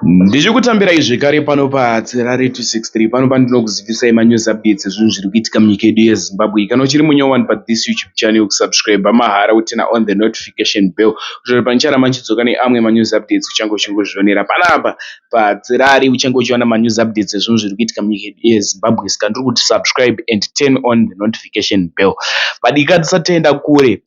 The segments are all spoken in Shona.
Ndichikutambirai zvekare pano paHarare 263 pano pandinokuzivisai manews updates ezvinhu zviri kuitika munyika yedu yeZimbabwe. Kana uchiri munyowani pathis YouTube channel kusubscribe mahara uturn on the notification bell kuitira kuti panicharamba ndichidzoka neamwe manews updates uchange uchingozvionera panapa paHarare uchange uchiwana manews updates ezvinhu zviri kuitika munyika yedu yeZimbabwe. Saka ndiri kuti subscribe and turn on the notification bell. Vadika tisati taenda kure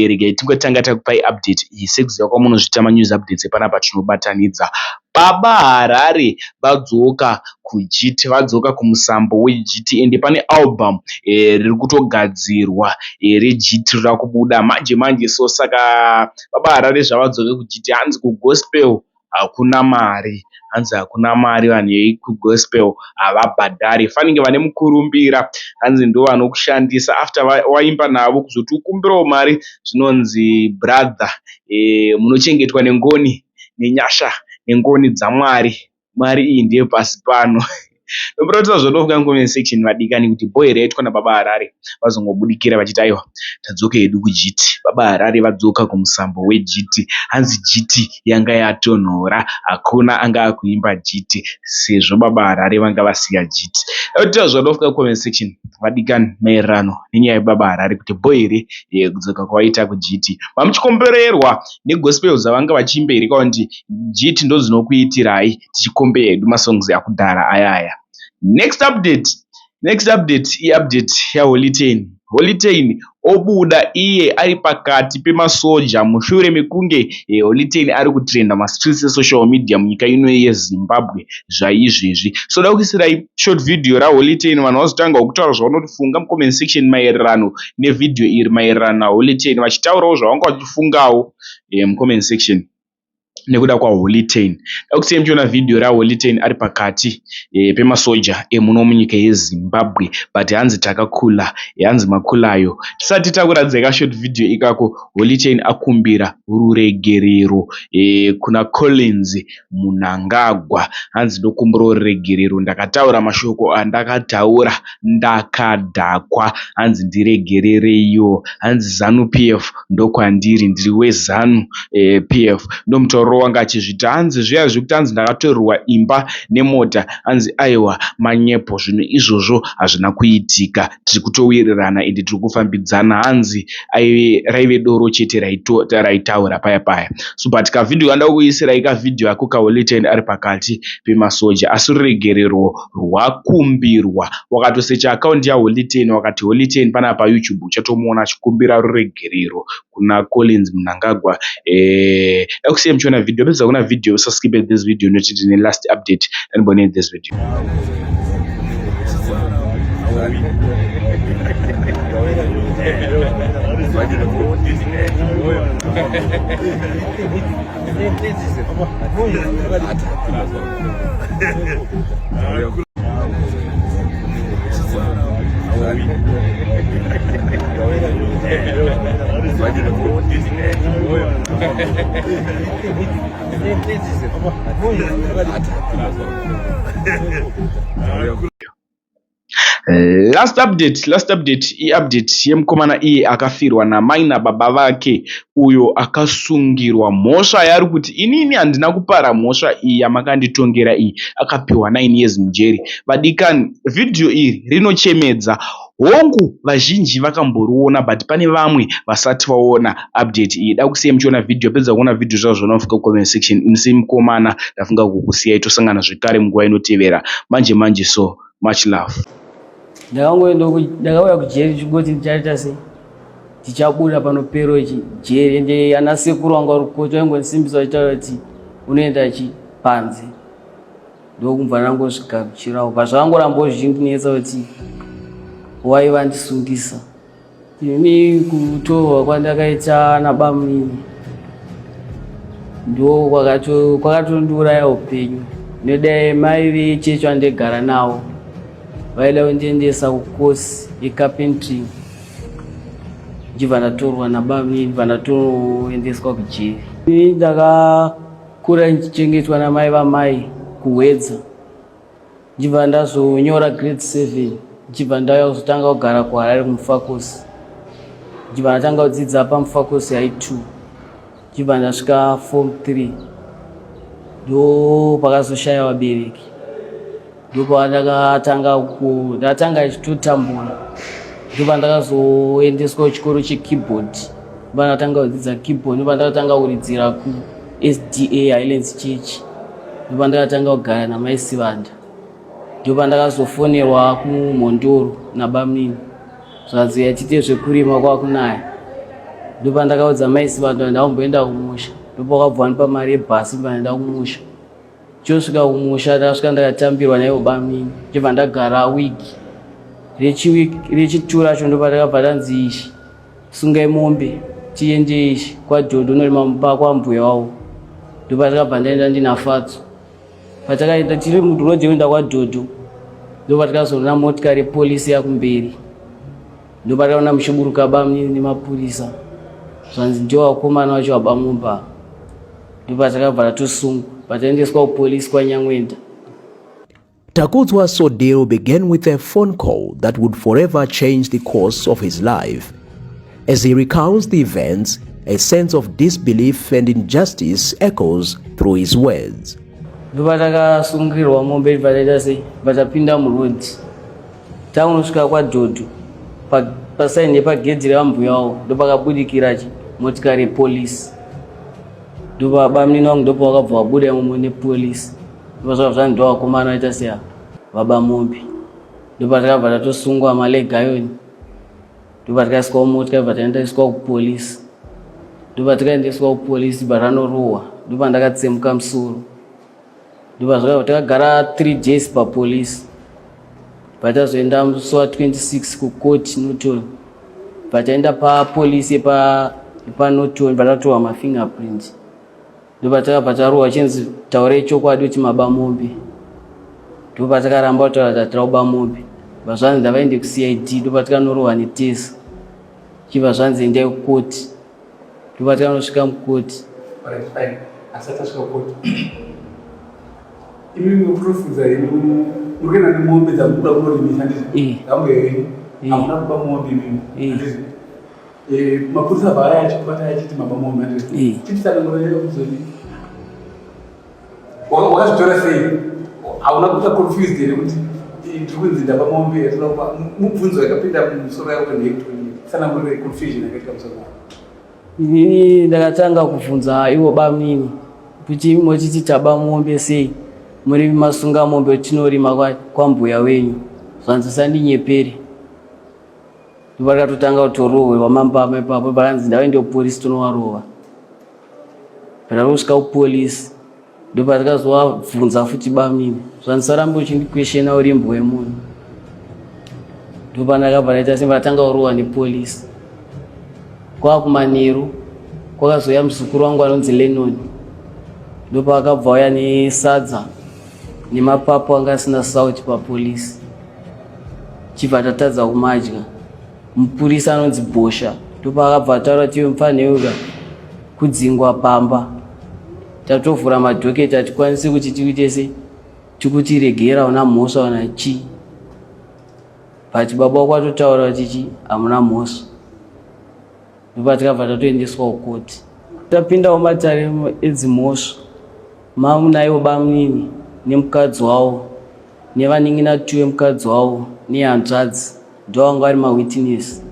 regai tingotanga takupai update iyi sekuziva kwamunozviita manews updates epanapa tinobatanidza. Baba Harare vadzoka kuJiti, vadzoka kumusambo weJiti ende pane album riri kutogadzirwa reJiti rava kubuda manje manje so saka Baba Harare zvavadzoka kuJiti hanzi kugospel hakuna mari, hanzi hakuna mari vanhu vekugospel havabhadhari fanike vane mukurumbira hanzi ndovanokushandisa after waimba navo kuzoti ukumbirawo mari zvinonzi brother munochengetwa nengoni nenyasha nengoni dzaMwari. Mari iyi ndeyepasi pano. Ndomuratidza zvandinofunga mucomment section vadikani kuti bho here yaitwa nababa Harare vazongobudikira vachiti aiwa tadzoka hedu kuJiti. Baba Harare vadzoka kumusambo weJiti. Hanzi Jiti yanga yatonhora hakuna anga akuimba Jiti sezvo baba Harare vanga vasiya Jiti. Ndotaura zvandinofunga mucomment section vadikani maererano nenyaya yebaba Harare kuti bho here kudzoka kwavaita kuJiti. Mamuchikomborerwa negospel dzavanga vachiimba here kana kuti Jiti ndodzinokuitirai tichikombeya hedu masongs akudhara aya aya. Next update, next update iupdate yaHoly Ten. Holy Ten obuda iye ari pakati pemasoja mushure mekunge Holy Ten ari kutrenda mastreets esocial media munyika ino yeZimbabwe zvaizvezvi. So da kuisirai short video raHoly Ten vanhu vazotangawo kutaura zvavanofunga mucomment section maererano nevhidhiyo iri maererano naHoly Ten vachitaurawo zvavanga vachifungawo mucomment section nekuda kwaHoly Ten. Dakusiyai muchiona vhidhiyo raHoly Ten ari pakati pemasoja emuno munyika yeZimbabwe but hanzi takakula, hanzi makulayo. Tisati takuratidzai kashort video ikako, Holy Ten akumbira ruregerero kuna Collins Mnangagwa. Hanzi ndokumbirawo ruregerero ndakataura mashoko andakataura ndakadhakwa. Hanzi ndiregerereiwo. Hanzi ZANU PF ndokwandiri ndiri weZANU PF. Ndomutauriro wanga achizviita. Hanzi zviya zvekuti hanzi ndakatorerwa imba nemota hanzi aiwa manyepo zvinhu izvozvo hazvina kuitika tiri kutowirirana ende tiri kufambidzana hanzi raive doro chete raitaura paya paya. So but kavhidhiyo kandada kukuisirai kavhidhiyo ako kaHoly Ten ari pakati pemasoja asi ruregerero rwakumbirwa. Wakatosecha akaunti yaHoly Ten wakati Holy Ten panapa paYouTube uchatomuona achikumbira ruregerero kuna Collins Mnangagwa. Dakusiyai muchiona vhidhiyo pedza kuona vhidhiyo usaskipe this video nekuti ndine last update andibone this video. Last update, last update iupdate yemukomana iye akafirwa namai nababa vake uyo akasungirwa mhosva yaari kuti inini handina kupara mhosva iyi yamakanditongera iyi akapiwa 9 years mujeri. Vadikani, vhidhiyo iri rinochemedza. Hongu vazhinji vakamboriona but pane vamwe vasati vaona update iyi. Dakusiyai muchiona vhidhiyo pedza kuona vhidhiyo zvazvo zvaunofunga kucomment section. Ini semukomana ndafunga kukusiyai tosangana zvekare munguva inotevera. Manje manje so much love. Ndakangoenda ndakauya kujeri chingoti ndichaita sei ndichabuda panopero ichi jeri ende ana sekuru vanga vari kukoti vaingondisimbisa vachitaura kuti unoenda chi panze ndokubva ndangozvigamuchirawo but zvakangorambawo zvichindinetsa kuti wai vandisungisa Ini kutorwa kwandakaita nabamunini ndo kwakatondiuraya upenyu nedai mai vechechi vandaigara navo vaida kundiendesa kukosi yecarpentry ndichibva ndatorwa nabamunini ndibva ndatoendeswa kujeri. Ini ndakakura ndichichengetwa namai vamai kuHwedza. Ndichibva ndazonyora grade 7 ndichibva ndauya kuzotanga kugara kuHarare kuMufakose. Ndichibva ndatanga kudzidza paMufakose High 2 ndichibva ndasvika form 3. Ndo pakazoshaya vabereki, ndopandakatanga ndatanga ichitotambura. Ndopandakazoendeswa kuchikoro chekeyboard, ndopandakatanga kudzidza keyboard, ndopandakatanga kuridzira kuSDA Highlands Church, ndopandakatanga kugara namai Sivanda. Ndopandakazofonerwa kuMhondoro nabamnini, zvanzi yatiite zvekurima kwakunaya. Ndopandakaudza mai Sivanda ndakumboenda kumusha, ndopakabva vandipa mari yebhasi ndobva kumusha. Chosvika kumusha, ndakasvika ndakatambirwa naivo bamnini, ndobva ndagara wiki rechitu racho. Ndopatakabva tanzi ishi sungai mombe tiende ishi kwaDhodho unorima mumba kwambuya wavo. Ndopatakabva ndaenda ndina Fatso. Patakaenda tiri muroad yekuenda kwaDhodho, ndopatakazoona motikari yepolisi yakumberi. Ndopatakaona muchiburuka bamnini nemapurisa, zvanzi ndio vakomana vacho vaba mumba. Ndopatakabva tatosungwa, pataendeswa kupolisi kwaNyamwenda. Takudzwa's ordeal began with a phone call that would forever change the course of his life. As he recounts the events, a sense of disbelief and injustice echoes through his words. Ndopatakasungirwa mombe, pataita sei, patapinda muroad takunosvika kwaDhodho, pasaini yepagedhi revambuya wavo, ndopakabudikira chi motikari yepolisi. Ndopabamnini wangu ndopavakabva vabuda imomo nepolisi. Ndopazvakabva zvanzi ndo vakomana vaita seya vaba mombe. Ndopatakabva tatosungwa maleg iron, ndopatikaiswa mumotikari, bva taendeswa kupolisi. Ndopatikaendeswa kupolisi, bva ranorohwa, ndopandakatsemuka musoro. Ndopazvakabva takagara 3 days papolisi. Patazoenda musi wa26 kukoti Norton, pataenda papolisi yepaNorton, patatorwa mafingerprint. Ndopatakabva tarohwa, chinzi taurai chokwadi kuti maba mombe. Ndopatakaramba kutaura tatira kuba mombe. Bva zvanzi ndavaende kuCID. Ndopatikanorohwa netaser, chibva zvanzi endai kukoti. Ndopatikanosvika mukoti. Alright, fine. Asati asvika kukoti, imimi mukutofunza henyu muri kuenda nemombe dzamukuda kunorimisa, handiti? Dzambuya yenyu. Hamuna kuba mombe imimi, handiti? Mapurisa bva achikubata achiti maba mombe, handiti? Chititsanangurira kuzoni wakazvitora sei? Hauna kuita confused here kuti ndiri kunzi ndaba mombe yatinoda kuba? Mubvunzo yakapinda mumusoro yako ndeyekuti tsanangurire confusion yakaitika musoro wako. Inini ndakatanga kubvunza ivo bamnini kuti mochiti taba mombe sei, muri masunga mombe tinorima kwambuya wenyu? Zvanzi sandinyepere. Ndopakatotanga kutorohwewa mambama ipapo. Pakanzi ndavaende kupolisi tonovarova. Patakosvika kupolisi, ndopatakazovabvunza futi bamnini, zvanzi sarambe uchindikweshena, uri imbwa yemunhu. Ndopandakabva ndaita sembatanga kurohwa nepolisi. Kwakumanheru kwakazouya muzukuru wangu anonzi Lennon. Ndopaakabva auya nesadza nemapapu anga asina sauti papolisi, chibva tatadza kumadya. Mupurisa anonzi Bhosha ndopaakabva ataura kuti iwe mufaneuka kudzingwa pamba, tatovhura madocket, hatikwanisi kuti tiite se tikuti regera una mhosva una chii, but baba wako atotaura kuti chi hamuna mhosva. Ndopatikabva tatoendeswa kukoti. Tapindawo matare edzimhosva, mamunaiwo bamnini nemukadzi wavo nevanin'ina two vemukadzi wavo nehanzvadzi, ndovanga vari mawitness.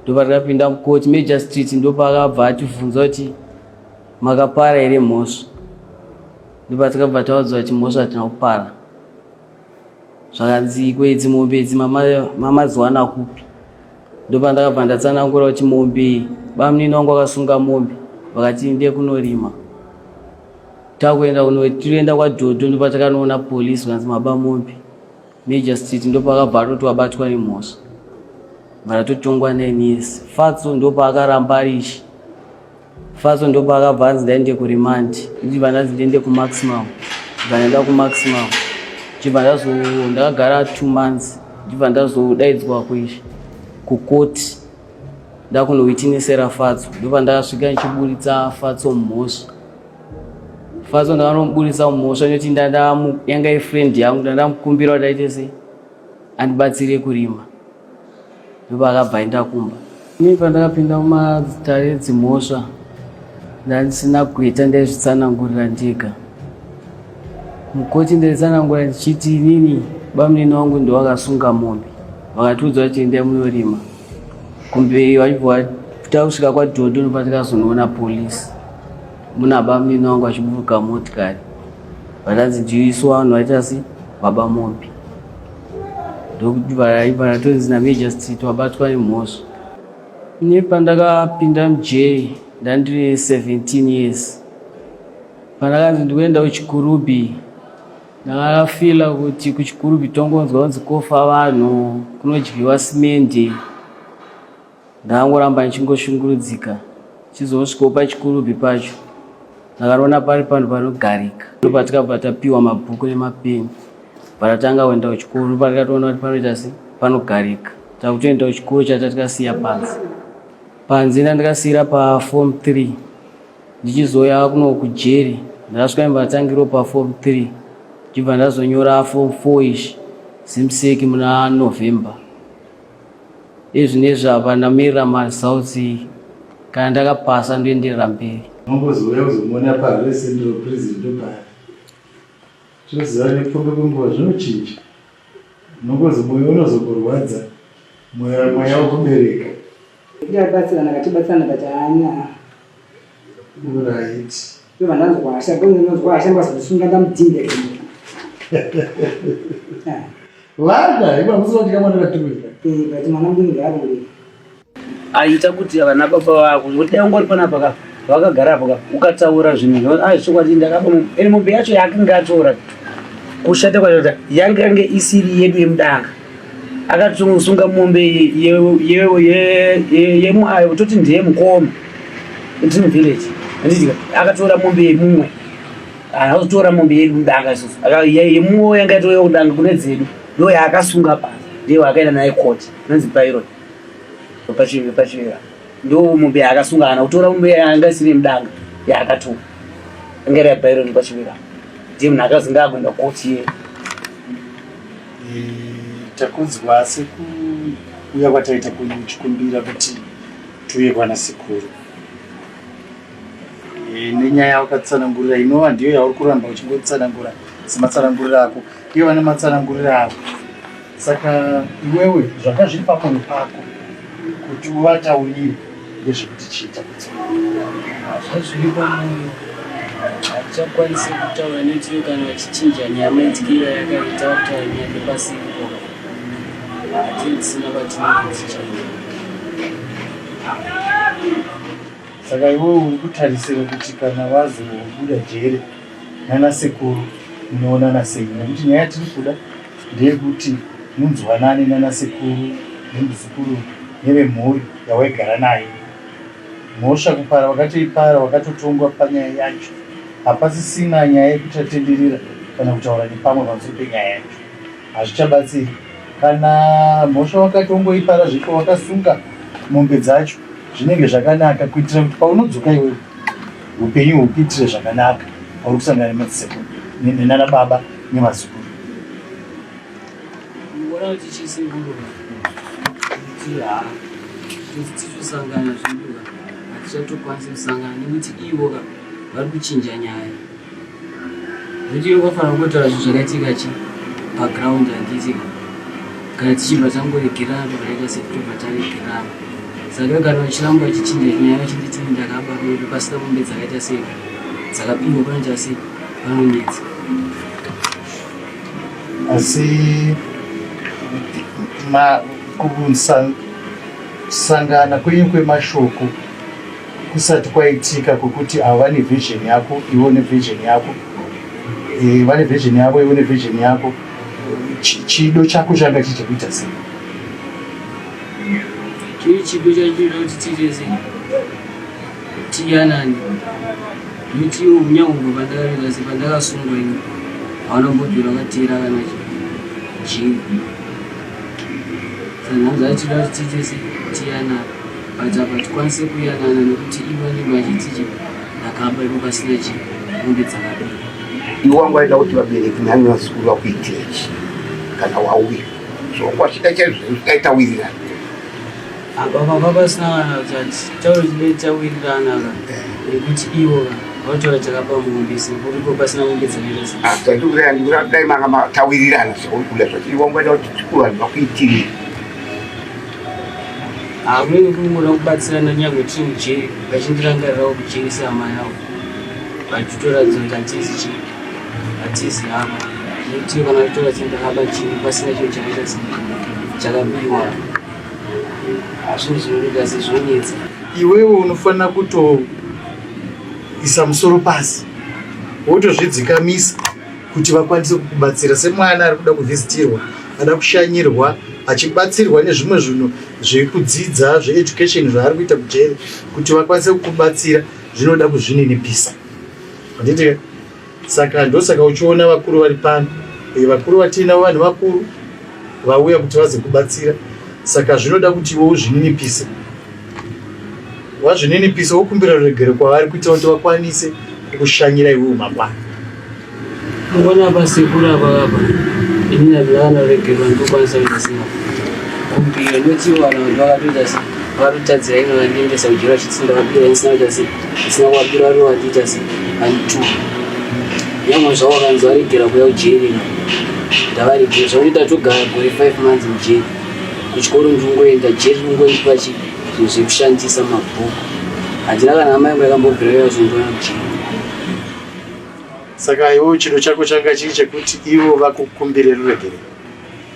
Ndopatikapinda mukoti, magistrate ndopaakabva atibvunza kuti makapara here mhosva. Ndopatikabva taudzwa kuti mhosva hatina kupara. Zvakanzi kwedzi mombe idzi mamadziwana kupi? Ndopandakabva ndatsanangura kuti mombe iyi bamunini wangu akasunga mombe, vakati ndiye kunorima. Takuenda tirienda kwaDhodho, ndopatakanoona polisi, vanzi maba mombe. Magistrate ndopakabva atoti wabatwa nemhosva, varatotongwa 9 years. Fatso ndopaakaramba ari ishi. Fatso ndopaakabva anzi ndaende kuremand, ndibva ndanzi ndiende kumaximum. Ndibva ndaenda kumaximum, chibva ndazo ndakagara 2 months, ndibva ndazodaidzwa kuishi kukoti, ndakunowitnesera Fatso. Ndopandakasvika ndichiburitsa Fatso mumhosva. Fatso ndakanomuburitsa mumhosva nekuti yanga ifriend yangu, ndandamukumbira kuti aite sei, andibatsire kurima. Ndopaakabva aenda kumba. Ini pandakapinda mumatare edzimhosva ndandisina gweta, ndaizvitsanangurira ndega. Mukoti ndaitsanangura ndichiti inini bamunini wangu ndowakasunga mombe, vakatiudza kuti endai munorima. Kumberi vachibva takusvika kwaDhodho ndopatikazonoona polisi muna bamunini wangu achiburuka motikari, vatanzi ndisu vanhu vaita se baba mombe, ndokuti vatonzi namajor wabatwa nemhosva. Ini pandakapinda mujeri ndandiri 17 years. Pandakanzi ndikuenda kuChikurubi, ndakafila kuti kuChikurubi tongonzwa kunzi kofa vanhu, kunodyiwa simende. Ndakangoramba ndichingoshungurudzika, chizosvikawo paChikurubi pacho ndakaona pari panhu panogarika. Ndopatikabva tapiwa mabhuku nemapeni, patatanga kuenda kuchikoro patikatoona kuti panoita se panogarika, takutoenda kuchikoro chatatikasiya panze. Panze ndandikasiyira paform 3, ndichizouya kuno kujeri ndakasvika imbatangiro paform 3, ndichibva ndazonyora form 4 ishi ZIMSEC muna November. Izvinezvi apa ndamirira maresults, kana ndakapasa ndoenderera mberi. Mambozouya kuzomuona paHarare Central Prison ndopaya. Tinoziva nekufamba kwenguva zvinochinja. Unongozi mwoyo unozongorwadza, mweya mweya wekubereka. Tikabatsirana katibatsirana but haana. Right. Ndobva ndanzwa hasha, ndonzwa hasha ndikazomusunga ndamudhinda. Vana, ivo hamusi vatika mwana katumika. Eh, but mwana mudiki ngaarure. Aita kuti vana baba vako kuti dai ungori panapa ka vakagara apo ka ukataura zvinhu ai chokwadi ndakaba mombe, ende mombe yacho yaakanga atora, kushata kwacho kuti yange isiri yedu yemudanga. Akatosunga mombe yemuayo, toti ndeye mukoma Dream Village, handitika? Akatora mombe yemumwe, haana kutora mombe yedu mudanga isusu. Yemumwe yanga yatouya kudanga kune dzedu, ndo yaakasunga pasi, ndiyo akaenda naye koti inonzi Byron pachivira, ndo mombe yaakasunga. Haana kutora mombe yanga isiri yemudanga yaakatora, yanga iri yaByron pachivira, ndiye munhu akazi ngaakuenda koti ye. Takunzwa sekuuya kwataita kwenyu uchikumbira kuti tiuye kwana sekuru nenyaya yawakatsanangurira, inova ndiyo yauri kuramba uchingotsanangura sematsananguriro ako, ivo vane matsananguriro avo. Saka iwewe zvanga zviri pamwoyo pako kuti uvataurire ndezvekuti chiita kuti Zvazviri pamwoyo hatichakwanisi kutaura netiyo kana vachichinja nyaya maitikiro yakaita kutaura nyaya nepasiripo, hatii tisina kwatinenge tichienda. Saka iwewe uri kutarisira kuti kana wazobuda jere nana sekuru munoonana sei? Nekuti nyaya yatiri kuda ndeyekuti munzwanane nana sekuru nemuzukuru nevemhuri yawaigara nayo. Mhosva kupara wakatoipara, wakatotongwa panyaya yacho, hapasisina nyaya yekuchatenderera kana kutaura nepamwe pamusoro penyaya yacho, hazvichabatsiri. Kana mhosva wakatongoipara zviko, wakasunga mombe dzacho, zvinenge zvakanaka kuitira kuti paunodzoka iwewe upenyu hukuitire zvakanaka pauri kusangana nemadzisekuru nenana baba nevazukuru. Unoona kuti chisekuru kuti ha tichitosangana zvedu ka, hatichatokwanisi kusangana nekuti ivo ka vari kuchinja nyaya, zvekuti ivo vafanira kungotaura zvinhu zvakaitika chi paground, handiti ka? Kana tichibva tangoregerana, tobva se tobva taregerana. Saka kana vachiramba vachichinja nyaya vachinditi ndakaba mombe pasina mombe dzakaita sei dzakabiwa, panoita sei, panonetsa. Asi kusangana kwenyu kwemashoko kusati kwaitika, kwekuti ava vane vision yako, iwe une vision yako, vane vision yavo, iwe une vision yako, chido chako changa chii chekuita sei? Chii chido chachinoda kuti tiite sei, tiyanani, nekuti iwo kunyangwe pandakaita se pandakasungwa ini hauna mbobvira wakateera kana jini. Saka nhanzi achida kuti tiite se tiyanani, but apa tikwanise kuyanana nekuti ivo vanenge vachiti ndakaba ivo pasina chi mombe dzakabiwa. Iwe wangu aida kuti vabereki nani vazukuru vakuitire chi kana wauya zvokwachida chaizvo dai tawirirana. Apa papa pasina kana kuti taure, tinenge tawirirana ka, nekuti ivo ka Vanotaura takapa mombe sekuru ipo pasina mombe dzakaita sei? Ah, tandikuti ndikuti dai manga matawirirana zvauri kuda zvacho iwe wangoita kuti chikuru vanhu vakuitirei. Ah, kunenge kungoda kubatsirana nyangwe tiri mujeri vachindirangarirawo kujeri sehama yavo vachitoratidza kuti hatizi chii hatizi hama nekuti kana vachitora chinhu ndakaba chinhu pasina chinhu chakaita sei chakabiwa zvinhu zvinoita sezvinonetsa. Iwewe unofanira kutoisa musoro pasi wotozvidzikamisa kuti vakwanise kukubatsira semwana ari kuda kuvhizitirwa ada kushanyirwa achibatsirwa nezvimwe zvinhu zvekudzidza zveeducation zvaari kuita kujeri kuti vakwanise kukubatsira zvinoda kuzvininipisa handiti Saka ndosaka uchiona vakuru vari pano e, vakuru vatiinavo vanhu vakuru vauya kuti vazokubatsira. Saka zvinoda kuti iwe uzvininipise, wazvininipisa wokumbira ruregero kwavari kuitira kuti vakwanise kukushanyira iwewe mangwana. Mangwana apa sekuru apa apa ini ndakanoregerwa ndokwanisa kuita sei kumbira noti vanhu vanhu vakatoita sei vakatotadzira ino vandiendesa kujeri vachiti ndakabira ndisina kuita sei ndisina kuvabira vari vandiita sei vandituka nyangwe zvavo vakanzi varegera kuya kujeri ndavaregera zvakuti tatogara gore 5 months mujeri kuchikoro ndikungoenda jeri rikungondipa chi zvinhu zvekushandisa mabhuku handina kana hama yangu yakambobvira yakazondiona kujeri Saka iwewe chido chako changa chiri chekuti ivo vakukumbire ruregerero?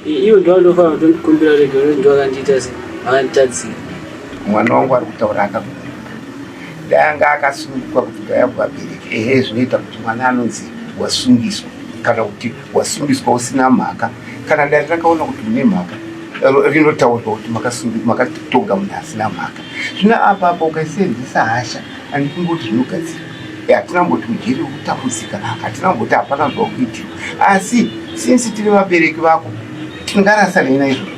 Ivo ndivo vanofanira kutondikumbira ruregerero ndivo vakandiita se vakanditadzira. Mwana wangu ari kutaura akakuruka. Dai anga akasunungukwa kuti ndauya kuvabereki, ehe zvinoita kuti mwana anonzi wasungiswa kana kuti wasungiswa usina mhaka. Kana dare rakaona kuti une mhaka rinotaurwa kuti makatonga munhu asina mhaka. Zvino apa apa ukaisenzesa hasha handifungi kuti zvinogadzira. Hatina kumboti ujeri wekutambudzika, hatina kumboti hapana zvakuitirwa, asi since tiri vabereki vako tingarasane naizvozvo.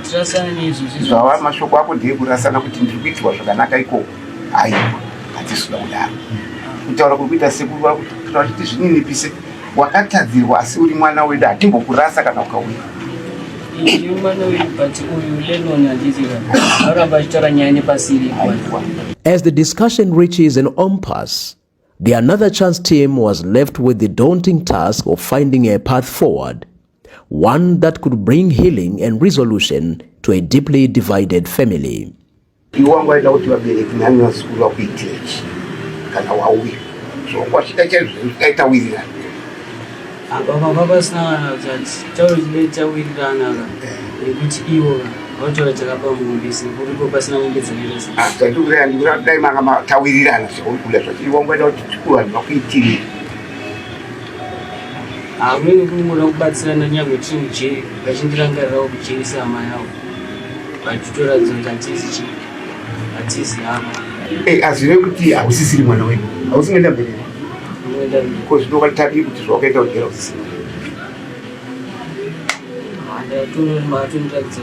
Tirasane neizvozvo. Zvava mashoko ako ndeekurasana kuti ndiri kuitirwa zvakanaka ikoko. Aiwa, hatisi kuda kudaro. Kutaura kuri kuita sekuru vakutaura vachiti zvininipise, wakatadzirwa asi uri mwana wedu, hatimbokurasa kana ukauya. Ndiri mwana wedu but uyu Lennon handiti ka aramba achitaura nyaya nepasiri. Aiwa. As the discussion reaches an impasse, the Another Chance team was left with the daunting task of finding a path forward, one that could bring healing and resolution to a deeply divided family. Iwe wangu aida kuti vabereki nani vazukuru vakuitire chii kana wauya zvongo vachida chaizvo dai tawirirana. Apa panga pasina kana kuti tauri tinenge tawirirana ka nekuti ivo ka vanotaura takapa mombe sekuru ipo pasina mombe dzakaita sei. Ah, tandikuti ndikuti dai manga matawirirana zvauri kuda zvacho iwe wangu aida kuti vanhu vakuitire. Ah, kunenge kungoda kubatsirana nyangwe tiri mujeri vachindirangarirawo kujeri sehama yavo. Vachitoratidza kuti hatizi chii hatizi hama. Eh, hazvirevi kuti hausisiri mwana wedu. Hausi kuenda mberi. Unoenda mberi. Ko zvino tadii kuti zvawakaita kujeri hausisiri mwana wedu.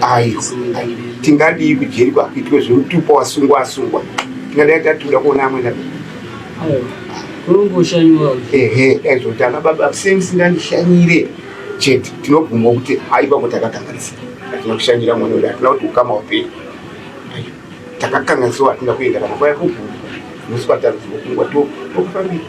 Aiwa, tingadii kujeri kwakuitwe zvemutupo wasungwa asungwa. Tingadai tati kuona amwe mberi. Aiwa. Kunongoshanyiwa. Ehe, dai zvoti ana baba sei musingandishanyire chete tinobvuma kuti aipapo takakanganisa. Hatina kushanyira mwana wedu, hatina kuti ukama hwapera. Aiwa, takakanganisiwa hatina kuenda kana kwaya kugungwa. Musi kwatarudzwa kugungwa tokufambira.